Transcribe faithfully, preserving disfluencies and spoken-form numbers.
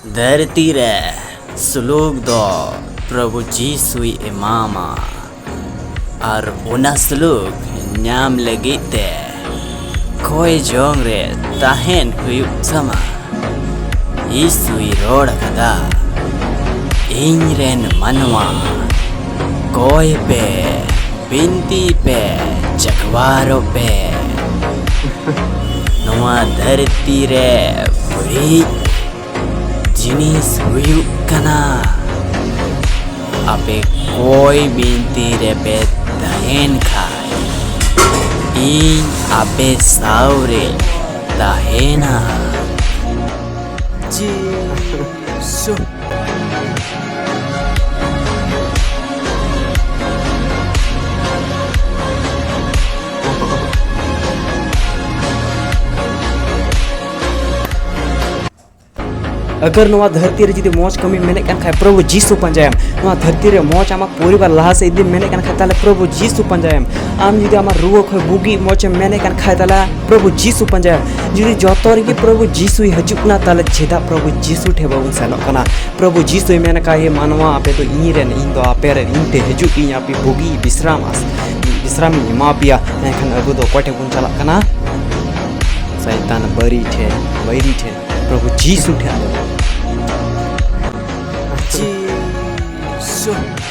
ᱫᱷᱟᱹᱨᱛᱤ ᱨᱮ ᱥᱩᱞᱩᱠ ᱫᱚ ᱯᱨᱚᱵᱷᱩ ᱡᱤᱥᱩᱭ ᱮᱢᱟᱢᱟ, ᱟᱨ ᱚᱱᱟ ᱥᱩᱞᱩᱠ ᱧᱟᱢ ᱞᱟᱹᱜᱤᱫ ᱛᱮ ᱠᱚᱭ ᱡᱚᱝ ᱨᱮ ᱛᱟᱦᱮᱱ ᱦᱩᱭᱩᱜ ᱛᱟᱢᱟ᱾ ᱡᱤᱥᱩᱭ ᱨᱚᱲ ᱟᱠᱟᱫᱟ, "ᱤᱧ ᱨᱮᱱ ᱢᱟᱱᱣᱟ, ᱠᱚᱭ ᱯᱮ, ᱵᱤᱱᱛᱤ ᱯᱮ, ᱪᱟᱠᱣᱟᱨᱚᱜ ᱯᱮ᱾" ᱱᱚᱣᱟ ᱫᱷᱟᱹᱨᱛᱤ ᱨᱮ ᱵᱟᱹᱲᱤᱡ ᱡᱤᱱᱤᱥ ᱦᱩᱭᱩᱜ ᱠᱟᱱᱟ᱾ ᱟᱯᱮ ᱠᱚᱭ ᱵᱤᱱᱛᱤ ᱨᱮᱯᱮ ᱛᱟᱦᱮᱱ ᱠᱷᱟᱱ, ᱤᱧ ᱟᱯᱮ ᱥᱟᱶ ᱨᱮ ᱛᱟᱦᱮᱱᱟ᱾ ᱡᱤᱥᱩ᱾ ᱟᱜᱟᱨ ᱱᱚᱣᱟ ᱫᱷᱟᱹᱨᱛᱤ ᱨᱮ ᱡᱩᱫᱤ ᱢᱚᱡᱽ ᱠᱟᱹᱢᱤᱢ ᱢᱮᱱᱮᱫ ᱠᱟᱱ ᱠᱷᱟᱡ, ᱯᱨᱚᱵᱷᱩ ᱡᱤᱥᱩ ᱯᱟᱸᱡᱟᱭᱮᱢ᱾ ᱱᱚᱣᱟ ᱫᱷᱟᱹᱨᱛᱤ ᱨᱮ ᱢᱚᱡᱽ, ᱟᱢᱟᱜ ᱯᱚᱨᱤᱵᱟᱨ ᱞᱟᱦᱟ ᱥᱮᱫ ᱤᱫᱤᱢ ᱢᱮᱱᱮᱫ ᱠᱟᱱ ᱠᱷᱟᱡ, ᱛᱟᱦᱞᱮ ᱯᱨᱚᱵᱷᱩ ᱡᱤᱥᱩ ᱯᱟᱸᱡᱟᱭᱮᱢ᱾ ᱟᱢ ᱡᱩᱫᱤ ᱟᱢᱟᱜ ᱨᱩᱣᱟᱹ ᱠᱷᱚᱡ ᱵᱩᱜᱤ ᱢᱚᱡᱽ ᱮᱢ ᱢᱮᱱᱮᱫ ᱠᱟᱱ ᱠᱷᱟᱡ, ᱛᱟᱦᱞᱮ ᱯᱨᱚᱵᱷᱩ ᱡᱤᱥᱩ ᱯᱟᱸᱡᱟᱭᱮᱢ᱾ ᱡᱩᱫᱤ ᱡᱚᱛᱚ ᱨᱮᱜᱮ ᱯᱨᱚᱵᱷᱩ ᱡᱤᱥᱩᱭ ᱦᱤᱡᱩᱜ ᱠᱟᱱᱟ, ᱛᱟᱦᱞᱮ ᱪᱮᱫᱟᱜ ᱯᱨᱚᱵᱷᱩ ᱡᱤᱥᱩ ᱴᱷᱮᱡ ᱵᱟᱵᱚᱱ ᱥᱮᱱᱚᱜ ᱠᱟᱱᱟ? ᱯᱨᱚᱵᱷᱩ ᱡᱤᱥᱩᱭ ᱢᱮᱱ ᱟᱠᱟᱫ, "ᱦᱮ ᱢᱟᱱᱣᱟ, ᱟᱯᱮ ᱫᱚ ᱤᱧ ᱨᱮᱱ, ᱤᱧ ᱫᱚ ᱟᱯᱮ ᱨᱮᱱ, ᱤᱧ ᱴᱷᱮᱡ ᱦᱤᱡᱩᱜ, ᱤᱧ ᱟᱯᱮ ᱵᱩᱜᱤ ᱵᱤᱥᱨᱟᱢ ᱟᱥ-, ᱵᱤᱥᱨᱟᱢ ᱤᱧ ᱮᱢᱟ ᱯᱮᱭᱟ᱾" ᱮᱱᱠᱷᱟᱱ ᱟᱵᱚ ᱫᱚ ᱚᱠᱚᱭ ᱴᱷᱮᱡ ᱵᱚᱱ ᱪᱟᱞᱟᱜ ᱠᱟᱱᱟ? ᱥᱟᱭᱛᱟᱱ ᱵᱟᱹᱨᱤ ᱴᱷᱮᱡ, ᱵᱟᱹᱭᱨᱤ ᱴᱷᱮᱡ, ᱯᱨᱚᱵᱷᱩ ᱡᱤᱥᱩ ᱴᱷᱮᱡ ᱟᱵᱚ᱾ ᱡᱤᱥᱩ᱾